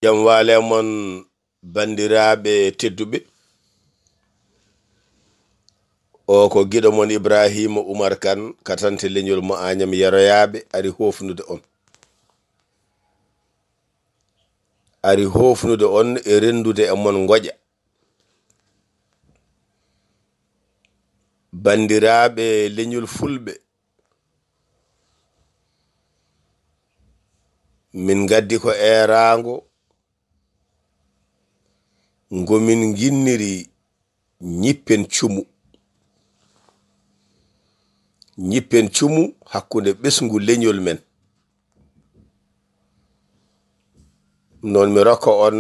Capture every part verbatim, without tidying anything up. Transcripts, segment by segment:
Jam waale mon, banndiraaɓe tedduɓe. O ko giɗo mon Ibrahima Umar Kan, katante leñol mo Añam Yaroyaaɓe, ari hoofnude on. Ari hoofnude on e renndude e mon ngoƴa. Banndiraaɓe leñol Fulɓe, min ngaddi ko eeraango ngo min nginniri ñippen cumu. Ñippen cumu hakkunde ɓesngu leñol men. Noon mi rokka on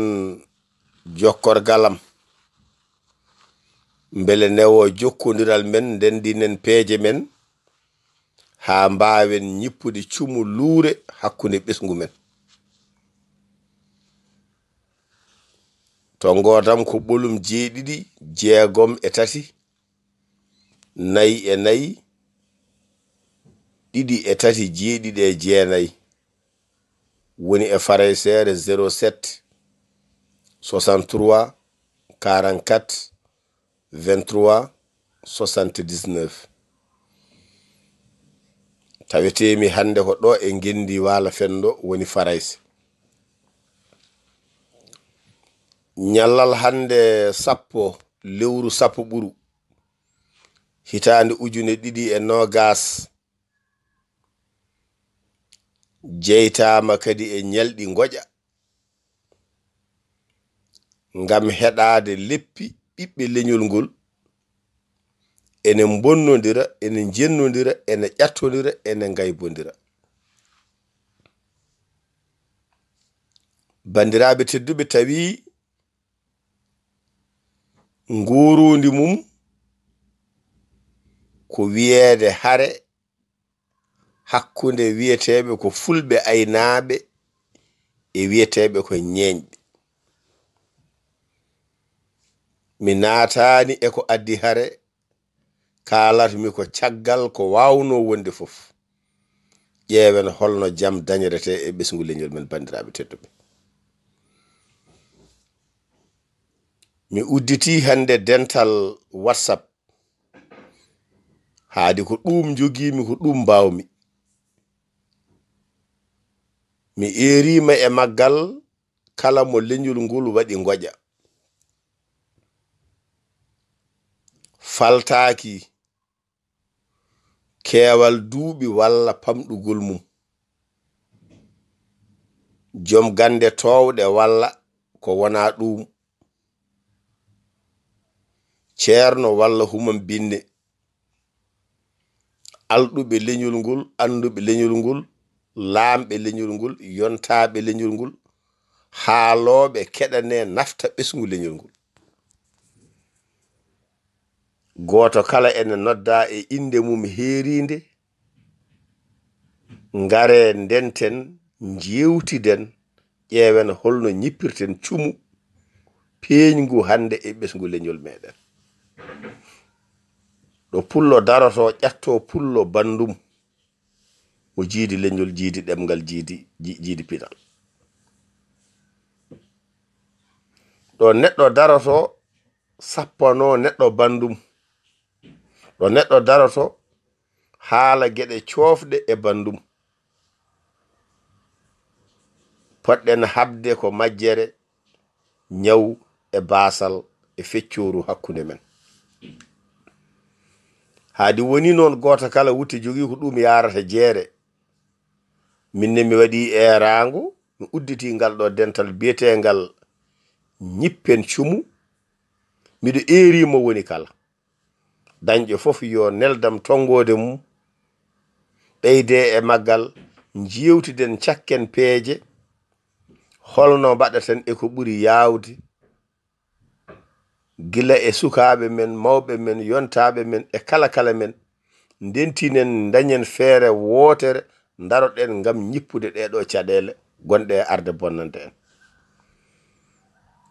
jokkorgal am, mbele newo jokkondiral men, ndenndinen peeje men, haa mbaawen ñippude cumu luure hakkunde ɓesngu men. To ngoodam ko ɓolum jeeɗiɗi, jeegom e tati, nayi e nayi, ɗiɗi e tati, jeeɗiɗi e jeenayi. Woni e farayseere zéro sept, soixante-trois, quarante-quatre, vingt-trois, soixante-dix-neuf. Taweteemi hannde ko ɗo e ngenndi Waala Fenndo, woni Farayse. Ñallal hannde sappo lewru sappo ɓuru, hitaande ujune ɗiɗi e noogas, jeytaama kadi e ñalɗi ngoƴa ngam heɗaade leppi ɓiɓɓe leñol ngol, ene mbonnondira, ene njennondira, ene ƴattondira, ene ngaybondira. Banndiraaɓe tedduɓe, tawi nguurundi mum ko wiyeede hare hakkunde wiyeteeɓe ko Fulɓe aynaaɓe e wiyeteeɓe ko ñeeñɓe. Mi naataani e ko addi hare, kaalatmi ko caggal ko waawnoo wonde fof. Ƴeewen holno jam dañiretee e ɓesngu leñol men, banndiraaɓe tedduɓe. Mi udditii hannde dental WhatsApp. Haadi ko ɗum njogiimi, ko ɗum mbaawmi. Mi eeriima e maggal kala mo leñol ngol waɗi ngoƴa. Faltaaki keewal duuɓi walla pamɗugol mum. Joom gannde toowɗe walla ko wonaa ɗum. Ceerno walla humam binne. Alɗuɓe leñol ngol, annduɓe leñol ngol, laamɓe leñol ngol, yontaaɓe leñol ngol, haalooɓe keɗanee nafta ɓesngu leñol ngol. Gooto kala ene noddaa e innde mum heeriinde. Ngaree ndenten, njeewtiden, ƴeewen holno ñippirten cumu peeñngu hannde e ɓesngu leñol meɗen. Ɗo pullo darotoo, ƴattoo pullo banndum, mo jiidi leñol, jiidi ɗemngal, jiidi, ji-, jiidi pinal. Ɗo neɗɗo darotoo, sappanoo neɗɗo banndum. Ɗo neɗɗo darotoo, haala geɗe coofɗe e banndum. Potɗen haɓde ko majjere, ñaw e baasal e feccooru hakkunde men. Haadi woni noon, gooto kala wutte jogii ko ɗum yaarata jeere. Min ne mi waɗii eeraango, mi udditii ngal ɗo dental biyeteengal Ñippen Cumu. Miɗo eerii mo woni kala. Dañƴo fof yo neldam tonngoode mum, ɓeydee e maggal, njeewtiden cakken peeje, holno mbaɗaten e ko ɓuri yaawde, gila e sukaaɓe men, mawɓe men, yontaaɓe men e kala kala men, ndentinen, ndañen feere wootere, ndaroɗen ngam ñippude ɗee ɗoo caɗeele gonɗe e arde bonnande en.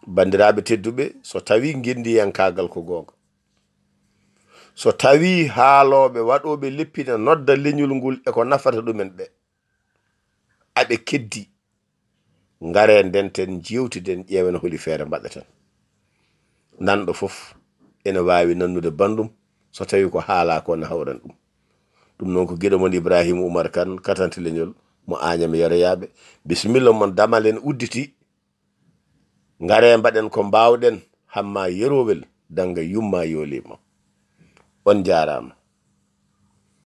Banndiraaɓe tedduɓe, so tawii ngenndiyankaagal ko goonga, so tawii haalooɓe, waɗooɓe leppi na nodda leñol ngol e ko nafata ɗumen ɓe, aɓe keddi, Ngare ndenten, jewtiden, ƴeewen holi feere mbaɗɗeten. Nanɗo fof ene waawi nannude banndum, so tawi ko haalaa ko ne hawran ɗum. Ɗum noon ko giɗo mon Ibrahima Oumar Kane, katante leñol mo Añam Yeroyaaɓe. Bisimilla mon, damal en udditi. Ngare mbaɗen ko mbaawɗen, hamma yerowel dannga yumma yoolima. On njaaraama.